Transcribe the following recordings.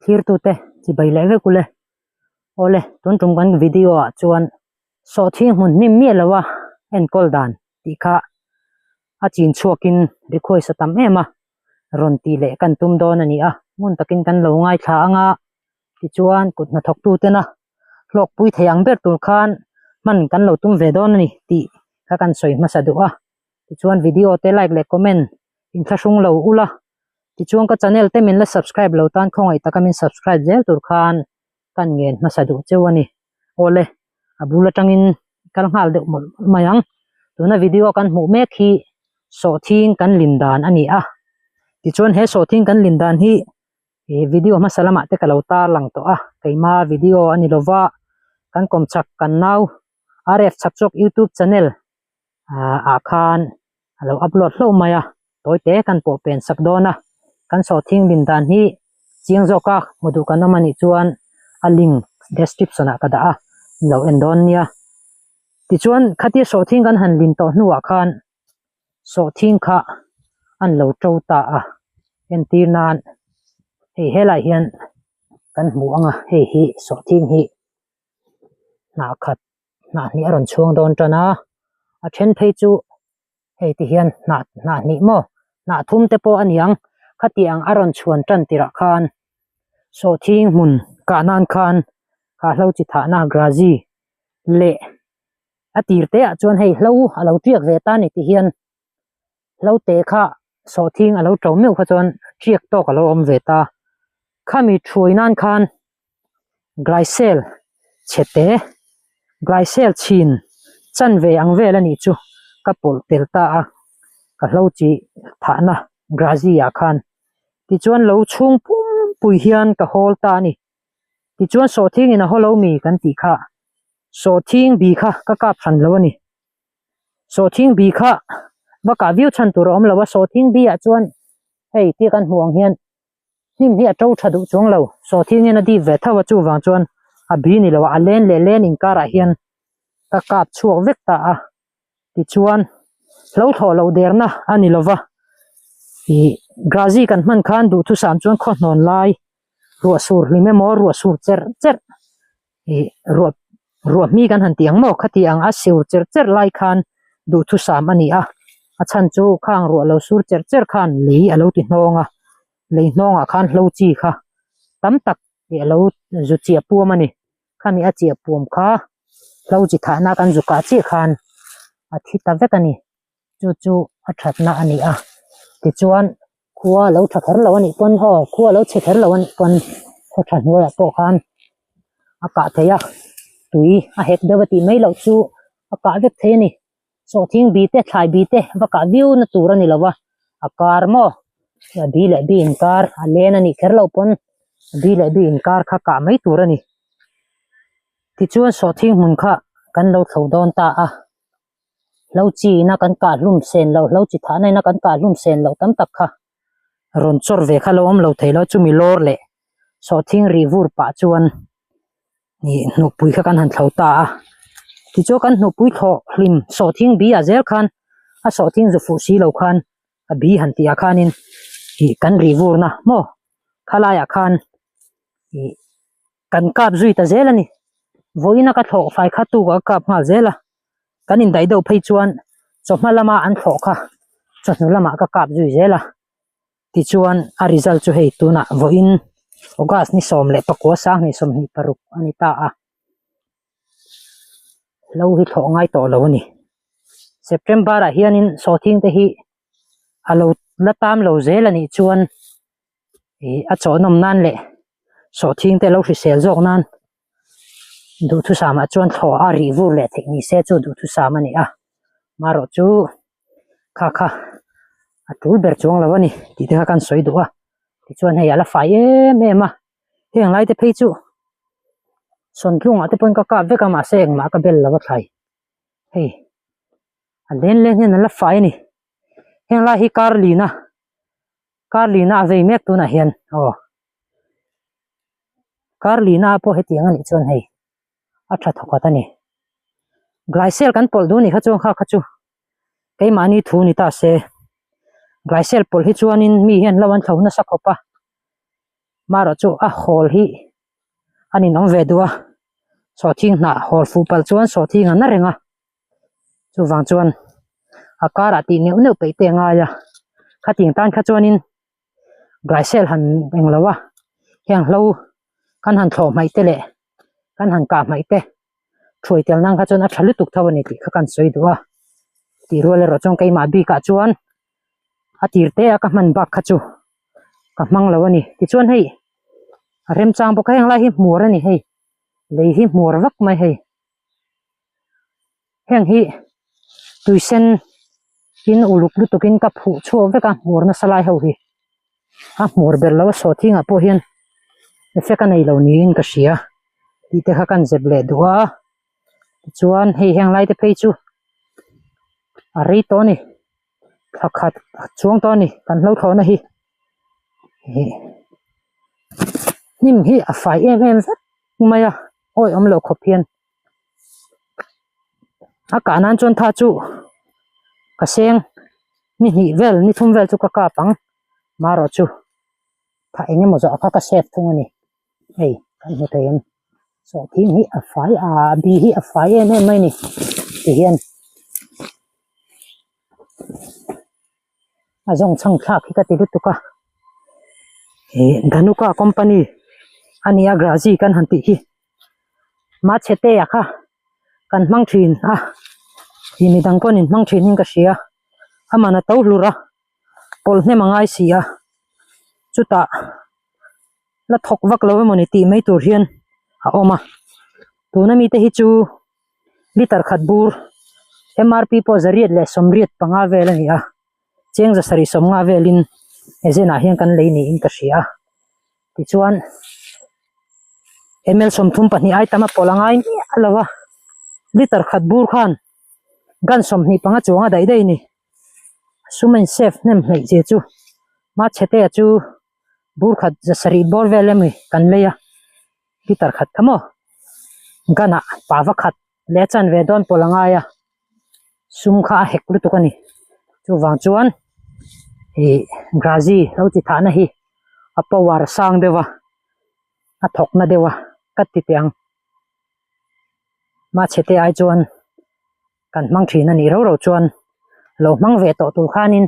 Thirtute chibai leh vek ule. Awle, tun tum kan video ah chuan sawhthing hmun hnim miah lo a enkawl dan tih kha a chin chhuakin request a tam em a, rawn tih leh kan tum dawn a ni a, ngun takin kan lo ngaithla ang a, tichuan kut hnathawktutena hlawkpui thei ang ber tur khan hman kan lo tum ve dawn a ni tih kha kan sawi hmasa duh a, tichuan video te like leh comment inthlahrung lo ula. Tichuan ka channel te min la subscribe lo tan khawngaih taka min subscribe zel tur khan kan ngen hmasa duh cheu a ni. Awle, a bul atangin kal nghal deuh mawlh mawlh mai ang. Tuna video kan hmuh mek hi sawhthing kan lin dan a ni a. Tichuan he sawhthing kan lin dan hi ih video hmasa lamah te ka lo tarlang tawh a, keima video a ni lova kan kawmchak kan nau RF Chhakchawk youtube channel ah khan a lo upload hlauh mai a tawi te kan pawh pen sak dawn a kan sawhthing din dan hi chiang zawk a hmu duh kan awm anih chuan a link description ah ka dah a in lo en dawn nia tichuan khatia sawhthing kan han lin tawh hnuah khan sawhthing kha an lo to ta a entir nan hei helaiah hian kan hmu ang a hei hi sawhthing hi hnah khat. hnah hnih a rawn chhuang dawn tan a a then phei chu hei ti hian hnah hnah hnih maw hnah thum te pawh a ni ang khatiang a rawn chhuan tan tirah khan sawhthing hmun kah nan khan kha hlo chi thahna grazi leh a tir te ah chuan hei hlo a lo tiak ve ta a ni ti hian hlo te kha sawhthing a lo to meuh kha chuan tiak tawk a lo awm ve ta khami thuai nan khan. Glycel chhete Glycel chhin chan ve ang vel a nih chu ka pawlh tel ta a ka hlo chi thahna grazi ah khan tichuan lo chhung pumpui hian ka hawl ta a ni tichuan sawhthing in a haw lo mi kan tih kha sawhthing bi kha ka kap hran lo a ni sawhthing bi kha va kah viau chhan tur a awm lo a sawhthing bi ah chuan hei tia kan hmuh ang hian. Hnim hi a to tha duh chuang lo, sawhthing hian a dip ve tho a chuvang chuan a bi ni lo a, a len leh len inkarah hian ka kap chhuak vek ta a, tichuan hlo thlawh loh derna a ni lova, ih grazi kan hman khan duhthusam chuan khaw hnawn lai ruah sur hlim emaw ruah sur cherh cherh ih ruah ruah hmi kan han tih ang maw khati ang a sur cherh cherh lai khan duhthusam a ni a a chhan chu khang ruah lo sur cherh cherh khan lei a lo ti hnawng a lei hnawngah khan hlo chi kha tam tak ih a lo zu chiah puam a ni khami a chiah puam kha hlo chi thahna kan zu kah chiah khan a thi ta vek a ni chu chu a thatna a ni a tichuan khua lo tha kher lo a nih pawn aw khua lo chhe kher lo a nih pawn khaw tha hnuaiah pawh khan a kah thei a tui a hek deuh a tih mai loh chu a kah vek thei a ni sawhthing bi te thlai bi te va kah viau na tur a ni lo va a kar maw a bi leh bi inkar a len a nih kher loh pawn a bi leh bi inkar kha kah mai tur a ni tichuan sawhthing hmun kha kan lo thlo dawn ta a. Hlo chi ina kan kah hlum sen loh hlo chi thahna ina kan kah hlum sen loh tam tak kha rawn chawr ve kha lo awm lo thei lo chumi lawr leh sawhthing rih vur pah chuan ih hnukpui kha kan han thlo ta a tichuan kan hnukpui thlawh hlim sawhthing bi ah zel khan a sawhthing zu fuh si lo khan a bi han tih ah khanin ih kan rih vurna maw khalaiah khan ih kan kap zui ta zel a ni vawiin a ka thlawh fai kha tuk ah ka kap nghal zel a kan indaih deuh phei chuan chawhma lama an thlawh kha chawhnu lamah ka kap zui zel a tichuan a result chu hei tunah vawiin august ni 14 2026 a ni ta a lo hi thlawh ngai tawh lo a ni september ah hianin sawhthing te hi a lo la tam lo zel a nih chuan ih a chawhnawm nan leh sawhthing te lo hrisel zawk nan duhthusam ah chuan thlawh a rih vur leh theih ni se chu duhthusam a ni a marawh chu kha kha a tul ber chuang lo a ni tih te kha kan sawi duh a tichuan hei a la fai em em a heng lai te phei chu sawntlung ah te pawhin ka kap vek a mahse engmah ka bel lo a thlai hei a len len hian a la fai a ni heng lai hi kar lin a. Kar lina a vei mek tunah hian aw kar lina pawh hetiang anih chuan hei a tha thawkhat a ni glycel kan pawlh duh anih kha chuan kha kha chu keimahni thu ni ta se glycel pawlh hi chuanin mi hian hlo an thlo nasa khawp a. Marawh chu a hawl hi a ninawm ve duh a, sawhthing hnah hawl fuh palh chuan sawhthing a na reng a, chuvang chuan a karah tih neuh neuh peih te a ngai a, khatiang tan kha chuanin Glycel han eng lo a, heng hlo kan han thlawh hmaih te leh kan han kah hmaih te thuai tel nan kha chuan a tha lutuk tho a ni tih kha kan sawi duh a, tih rual erawh chuan keimah bikah chuan a tir te a ka hman bak kha chu ka hmang lo a ni. Tichuan hei a remchang bawk a heng lai hi hmuar a ni hei lei hi hmuar vak mai hei. Heng hi tui sen in uluk lutuk in ka phuh chhuak vek a hmur nasa lai ho hi a hmur ber lo a sawhthing ah pawh hian effect a nei lo niin ka hria tih te kha kan zep leh duh a tichuan hei heng lai te phei chu a rei tawh a ni thla khat chuang tawh a ni kan hlo thlawhna hi ih hnim hi a fai em em vek mai a awi awm loh khawp hian. A kah nan chuan tha chu ka seng ni hnih vel ni thum vel chu ka kap ang marawh chu tha eng emaw zawh kha ka save thung a ni hei kan hmu thei ang sawhthing hi a fai a bi hi a fai em em mai a ni tihian a zawng chhang thlak hi ka ti lutuk a ih Dhanuka company a ni a Grazi kan han tih hi. Machete a kha kan hmang thin a ih midang pawhin hmang thin in ka hria aman a to hlur a pawlh hnem a ngai si a chutah la thawk vak lo emawni tih mai tur hian a awm a tuna mite hi chu liter khat bur M R P pawh zariat leh sawmriat panga vel a ni a cheng zasarih sawmnga velin agent ah hian kan lei niin ka hria a tichuan. ml 32 ai tam a pawlh a ngai miah lo a liter khat bur khan gun 25 chuang a daih daih a ni sum a in save hnem hleih che chu machete chu bur khat zasarih bawr vel emaw kan lei a liter khat kha maw gun ah pava khat leh a chanve dawn pawlh a ngai a sum kha a hek lutuk a ni chuvang chuan ih grazi lo ti thahna hi a power sang deuh a a thawk na deuh a ka ti teh ang machete ai chuan kan hmang thin a nih rau rau chuan lo hmang ve tawh tur khanin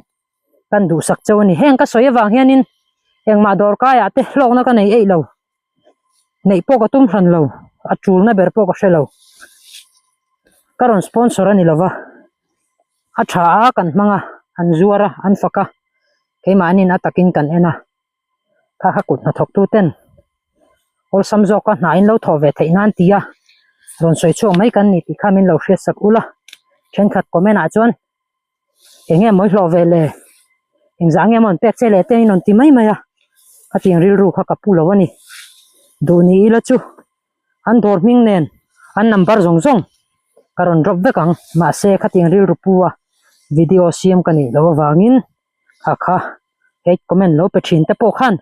kan duhsak chauh a ni heng ka sawi avang hianin engmah dawr kaiah te hlawkna ka nei eih lo neih pawh ka tum hran lo a tulna ber pawh ka hre lo ka rawn sponsor a ni lova a tha a kan hmang a an zuar a an fak a keimahniin a takin kan en a kha kha kut hnathawk tu ten awlsam zawka hna in lo thawh ve theih nan tia rawn sawi chhuak mai kan ni tih kha min lo hriat sak ula thenkhat comment ah chuan eng nge mawi hlawh ve le engzah nge maw an pek che leh te in rawn ti mai mai a khatiang rilru kha ka pu lo a ni duh ni ila chu an dawr hming nen an number zawng zawng ka rawn drop vek ang mahse khatiang rilru pu a video siam ka nih loh avangin kha kha hate comment lo pe thin te pawh khan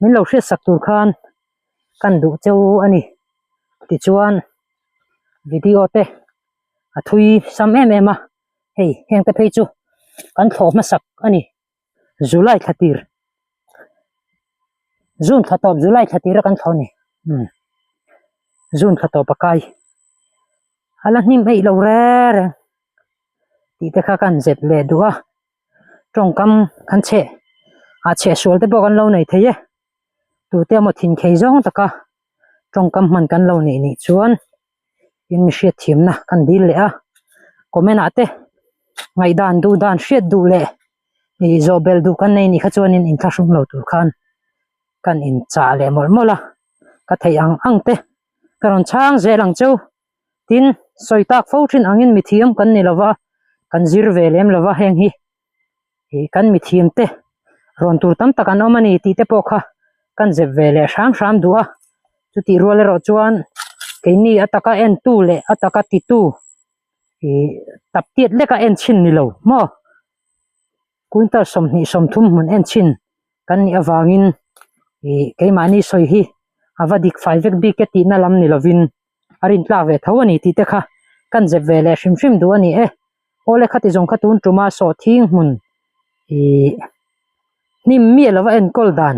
min lo hriat sak tur khan kan duh cheu a ni tichuan video te a thui sam em em a hei heng te phei chu kan thlawh hmasak a ni July thla tir June thla tawp July thla tir a kan thlawh a ni umm June thla tawp a kai a la hnim eih lo reng reng tih te kha ka han zep leh duh a tawngkam kan chheh ah chheh sual te pawh kan lo nei thei e tute emaw thin khei zawng taka tawngkam hman kan lo neih nih chuan in mi hriat thiamna kan dil leh a comment ah te ngaihdan duh dan hriat duh leh ih zawh belh duh kan nei nih kha chuanin inthlahrung lo tur khan kan inchah leh mawlh mawlh a ka theih ang ang te ka rawn chhang zel ang cheu tin sawi tak fo thin angin mithiam kan ni lova kan zir ve lem lova heng hi ih kan mithiam te rawn tur tam tak an awm a ni tih te pawh kha kan zep ve leh hram hram duh a chutih rual erawh chuan keini a taka en tu leh a taka ti tu ih tap tiat lek a en chhin ni lo maw quintal 20 30 hmun en chhin kan nih avangin ih keimahni sawi hi a va dik fai vek bik e tihna lam ni lovin a rin tlak ve tho a ni tih te kha kan zep ve leh hrim hrim duh a ni e. Awle khati zawng kha tun tuma sawhthing hmun ih hnim miah lova enkawl dan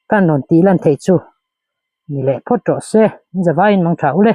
Kan rawn tih lan theih chu ni leh phawt rawh se, in zavaiin mang tha ule.